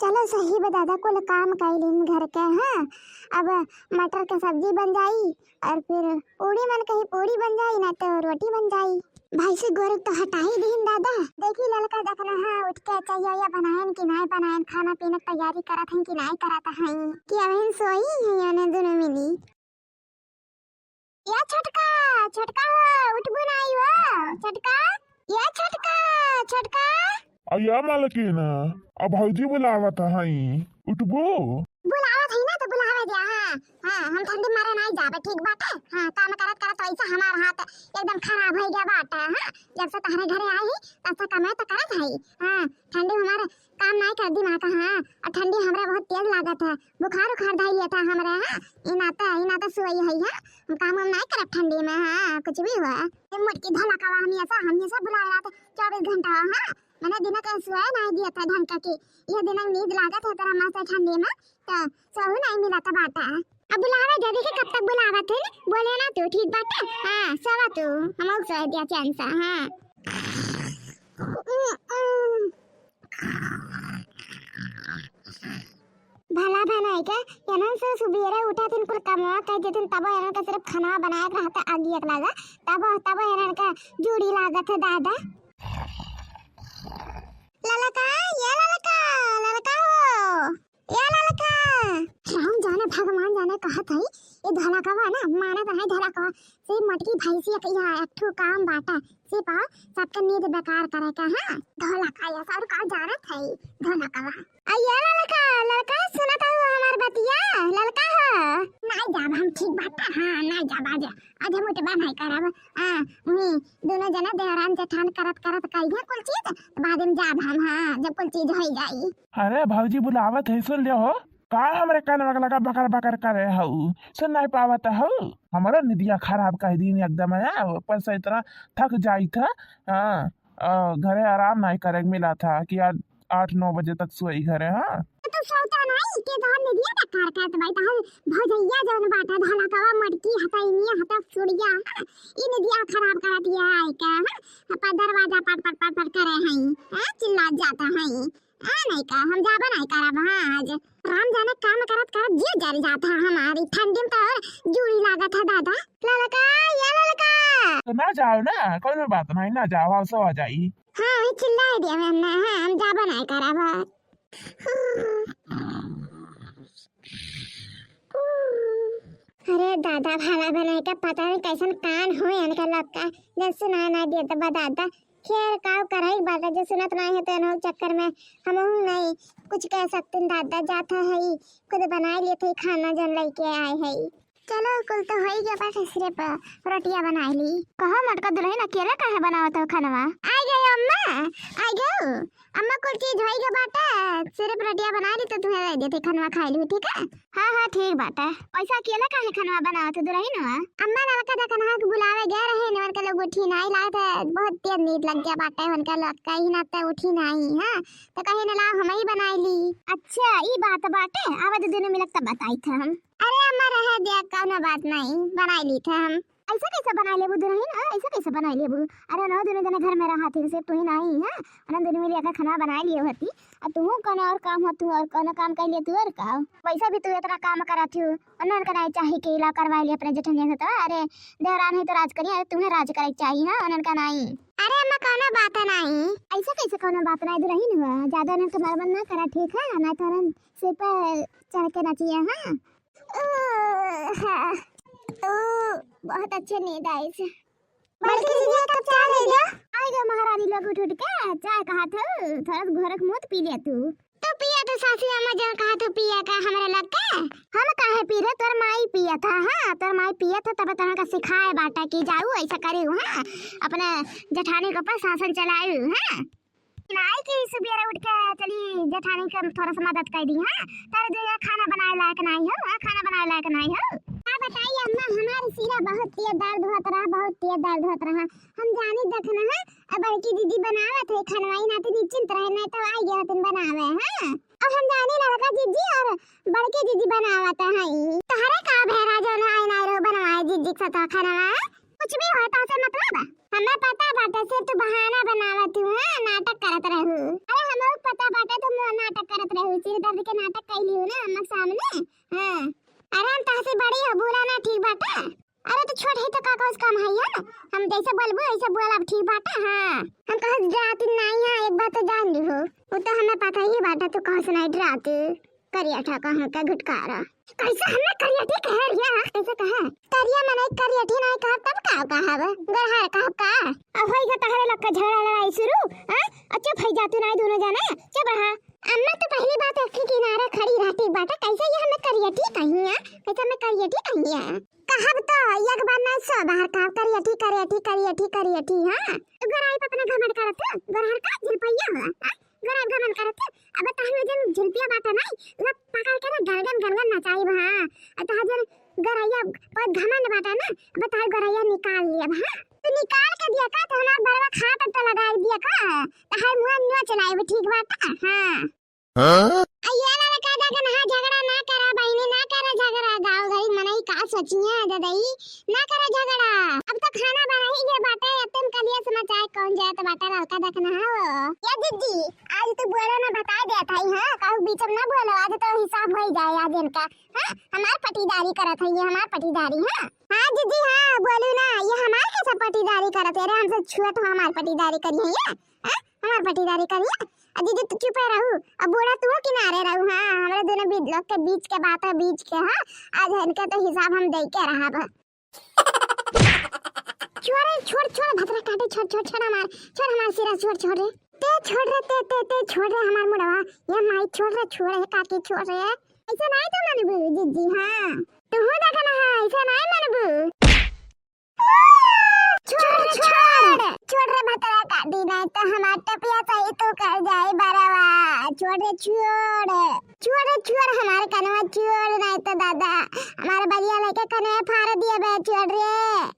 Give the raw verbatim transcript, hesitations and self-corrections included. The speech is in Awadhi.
चलो सही बा दादा, कुल काम कइ लीन घर के, हाँ। अब मटर के सब्जी बन जाई और फिर पूड़ी मन कही पूड़ी बन जाई, ना तो रोटी बन जाई। भैंसी गोरू तो हटाई दीन दादा। देखी ललका देखना है, उठ के चहिया बनायन कि नाय बनायन, खाना पीना के तैयारी करत हैं कि नाय करत हैं, कि अबहिन सोई हैं याने दुनो मिली। या छोटका, छोटका हो, उठबू नाई हो, छोटका, या छोटका, छोटका। अ या मालकिन, अब भौजी बुलावत हई, उठबू? बुलावत हई ना तो बुलावे द्या, हाँ, हाँ, हम ठंडी मारे नाई जाबे, ठीक बाटे, हाँ, काम करत करत वैसे हमार हाथ एकदम खराब होइ गया बाटे, हाँ, जब से तहरे घरे आई ही, तब से कमे तो करत हई, हाँ, ठंडी हमारे काम नाई कर दिमाग का, हाँ, और ठंडी हमरा बहुत तेज लागत है, बुखार उखार धइ लिया था हमरा, हाँ, ई नाते, ई नाते सोई है, हाँ, हम काम वाम नाई करब ठंडी में, हाँ, कुछ भी हुआ। ये मोटकी धलकवा हमेशा, हमेशा बुलाए रहत है, चउबीस घंटा, हाँ, मने दिन के सोए नाई दिया था ढंग का कि, ये दिन नींद लागत है तोरा मस्त ठंडी में, तो सोहू नाई मिलत बाटे। अब बुलावे दे, देखी कब तक बुलावत है, बोले ना तू, ठीक बाटे, हाँ, सोवा तू, हम सोए दिया चैन से, हाँ। भला बनाई के, एनन से सुबेरे उठा दिन कुल कमवा कर देतिन, तब एनन के सिर्फ खाना बनाए के रहता, आगी एक लागा, तब, तब एनन का जूड़ी लागत है दादा। ललका, ये ललका, ललका हो, ये ललका। राम जाने भगवान जाने कहत है, ये धलकवा ना, मानत है धलकवा, से मोटकी भैंसी एक, या एक ठो काम बाटा, से पाओ, सबके नींद बेकार करे के, हाँ? धलका, ये सब का जानत है, धलकवा। आ ये ललका, ललका सुनत हऊ हमार बतिया, ललका हो। नाई जाब हम, ठीक बाटे, हाँ, नाई जाब आज, आज हम उठबा नाई करब, हाँ, वही दोनों जना देवरान जेठान करत करत करिहे कुल चीज, बाद में जाब हम, हाँ, जब कुल चीज होइ जाई। अरे भौजी बुलावत है, सुन ले हो, का हमरे कानवा के लगा बकर बकर करे हऊ, सुन नाई पावत हऊ, हमरो निदिया खराब कइ दीन एकदम, हाँ, ऊपर से इतना थक जाई था, हाँ, अ, घरे आराम नाई करे के मिला था कि यार आठ नौ बजे तक सोई घरे, हाँ। तो सोता नाई के तोहर निदिया बेकार करत बाई, तोहर भौजैया जौन बाटा धलकवा मोटकी हतैनिया हतक चुड़िया, हाँ, ई निदिया खराब करत ये है का, हाँ? अपन दरवाजा पट पट पट पट करे हैं, हाँ? चिल्लात जाता है, हाँ? नाई का, हम जाबा नाई करब, हाँ, आज। राम जाने काम करत करत जिउ जल जाता है हमारी, ठंडी में तो और जूड़ी लागत है दादा। ललका, ये ललका। तो ना जाओ ना, कोनो बात नहीं, ना जाओ, आओ, सो आ जाई। हाँ, वही चिल्लाए दिया मैंने, हाँ, हम जाबा नाई करब। अरे दादा, भला बनाए का पता नहीं कैसन कान हो इनका लोग का, जब सुना ना दिया तो बता दा। खैर, काव कराई बात है, जो सुनत नाई है तो इन्हों चक्कर में हमहू नहीं कुछ कह सकते दादा, जाता है ही, खुद बनाए लिए थे खाना जौन लेके आए है। चलो, कुल तो होई गया, बस सिर्फ रोटियां बनाई ली। कहा मोटका दुल्हन, अकेला काहे बनावत हो खानवा? आई गई अम्मा, आई गई अम्मा, कुल चीज होई गया बाटे, सिर्फ रोटियां बनाई ली तो तुम्हें दे देते खानवा खाई ली, ठीक है? हाँ, हाँ, ठीक बाटे। वैसा अकेला काहे खानवा बनावत हो दुल्हन हुआ? अम्मा नलका दकनहा के बुलावे गए रहे, इनवन के लोग उठी नाई, लागत है बहुत तेज नींद लग गया बाटे, उनका लोग कहीं ना ते उठी नाई, हाँ, तो कहीं ना लाओ हम ही बनाई ली। अच्छा, ई बात बाटे, आवे दे दुनो मिलक तब बताई था हम। अरे अम्मा, रहे दिया, कौनो बात नहीं, बनाई ली था हम। ऐसा कैसे बनाई लेबू दुल्हन, हाँ? ऐसा कैसे बनाई लेबू? अरे ना, दुनो जने घर में रहा थी, सिर्फ तू ही नहीं, हाँ? अरे दुनो मिली अगर खाना बनाई लिए होती, और तू कौनो और काम हो, तू और कौनो काम कर लिए, तू और का? वैसा भी तू इतना काम करा थी, उन्होंने का नहीं चाही कि ला करवाई लिए अपने जेठनिया से, तो अरे देवरान है तो राज करिए, अरे तुम्हें राज करे के चाहिए, हाँ? उन्होंने का नहीं। अरे अम्मा, कौनो बात नहीं। ऐसा कैसे कौनो बात नहीं दुल्हन हुआ? ज्यादा उन्होंने का मरमन ना करा, ठीक है? ना तो उन्होंने सिर पर चढ़ के नाचिए, हाँ? ओ, हाँ। ओ, बहुत अच्छे नींद आई से। बड़की दीदी, एक कप चाय दे दो। आई गो महारानी लोग उठ उठ के, चाय कहा था, थोड़ा सा घोरक मत पी लिया तू। तू पिया तो सासू अम्मा जौन कहा तू पिया का हमरा लग के? हम काहे पी रहे, तोर माई पिया था, हाँ, तोर माई पिया था, तब तोहन का सिखाए बाटा कि जाऊ ऐसा करू, हाँ, अपने जेठानी के ऊपर शासन चलाऊ, हाँ। नाई कि सुबेरे उठ के चली जेठानी के थोड़ा सा मदद कर दी, हाँ? तारे जो ये खाना बनाए लायक नाई हो, हाँ, खाना बनाए लायक नाई हो। का बताई अम्मा, हमार सिरा बहुत तेज दर्द होत रहा, बहुत तेज दर्द होत रहा। हम जानी देखना है, अब बड़की दीदी बनावत है खानवा, ई नाते निश्चिंत रहे, नहीं तो आई गए होतिन बनावे, हाँ? अब हम जानी ललका जीजी और बड़की दीदी बनावत है। तोहरे का भैरा जो ना आई ना रहो बनवाए जीजी के साथ खानवा? कुछ भी होए, तोहसे मतलब? हमें पता बाटे, सिर्फ तू बहाना बनावत हूँ, हाँ, नाटक करत रहू। अरे, हमें पता बाटे, तू नाटक करत रहू। सिर दर्द के नाटक कइली हो ना अम्मा के सामने। हाँ। अरे हम तहसे बड़ी हो, बोला ना, ठीक बाटे। अरे तो छोट है तो का कौस कम है, हाँ? हम जैसे बोलबू ऐसे बोलब, ठीक बाटे, हाँ। हम कहो जाती नहीं है, एक बात तो जान ली हो। वो तो हमें पता ही बाटे, तू कौस नहीं डराती। करिया ठा कहूँ का घुटकारा। कैसे हमें करिया ठीक है रिया? कैसे कहे? करिया मने करिया ठीक नहीं कहा, तब का कहब? गरहार कहब का? अब होई गा तहरे लोग का झगड़ा लड़ाई शुरू, हाँ? अच्छा भाई जातू नहीं दोनों जाने, चुप रहा। अम्मा तो पहली बात एक किनारे खड़ी रहती बाटे, कैसे ये हमें करिया ठीक कही है? कैसे हमें करिया ठीक कही है? कहब तो एक बार नहीं सौ बार कहब, करिया ठीक, करिया ठीक, करिया ठीक, करिया ठीक, हाँ? तो गरहार पे अपने घमंड करत हो, गरहार का झिलपैया हो, हाँ? गरहार घमंड करत हो, अब तहन में जन झिलपिया बाटे नहीं, लब पकड़ के ना गरगन गरगन नचाई बा, हाँ? अब तहन जन गरैया पर घमंड बाटे ना, अब तहन गरैया निकाल लिया बा, हाँ? तो निकाल के दिया का, तो हमार बरवा खाट तो लगाई दिया का, तो हर मुँह नोच लाइब, ठीक बाटे, हाँ? हाँ? आ ये वाला का जाके ना झगड़ा ना करा बहिनी, ना करा झगड़ा, गाँव गरीब मनई का सोचिए ददई, ना करा झगड़ा। अब तो खाना बनाई गए बाटे, अब तुम कलिया से मचाए कौन जात बाटे, लड़का देखना है वो। या दीदी, आज तू बोलो ना, बताई देत हई, हाँ? कहू बीच में ना बोलो, आज तो हिसाब हो जाए आज इनका। हाँ, हमार पटीदारी करत है ये, हमार पटीदारी, हाँ। हाँ दीदी, हाँ, बोलू ना, ये हमार कैसे पटीदारी करत है रे, हमसे छुअत हो, हमार पटीदारी करिए ये, हाँ, हमार पटीदारी करिए। आ दीदी, तू चुपे रहू, अब बूढ़ा तू किनारे रहू, हाँ, हमरे दोनों बीच लोग के बीच के बात है, बीच के, हाँ, आज इनके तो हिसाब हम दे के रहब। छोड़, छोड़, छोड़, भतरा काटे, छोड़, छोड़, छोड़ हमार, छोड़ हमार सिरा, छोड़, छोड़ रे। ते छोड़ रे, ते, ते, ते छोड़ रे हमार मुड़वा। ये माई छोड़ रे, छोड़ रे, काकी छोड़ रे। ऐसे नहीं तो मनबू, जिज्जी, हाँ। तू हो देखा ना, हाँ, ऐसे नहीं मनबू। छोड़ रे, छोड़। छोड़ रे भतरा काटी, नहीं तो हमार टपिया सही तू कर जाए बरवा। छोड़ रे, छोड़। छोड़ रे, छोड़ हमार कनवा, छोड़, नहीं तो दादा, हमार बलिया लेके कनवा फाड़ दिया बे, छोड़ रे।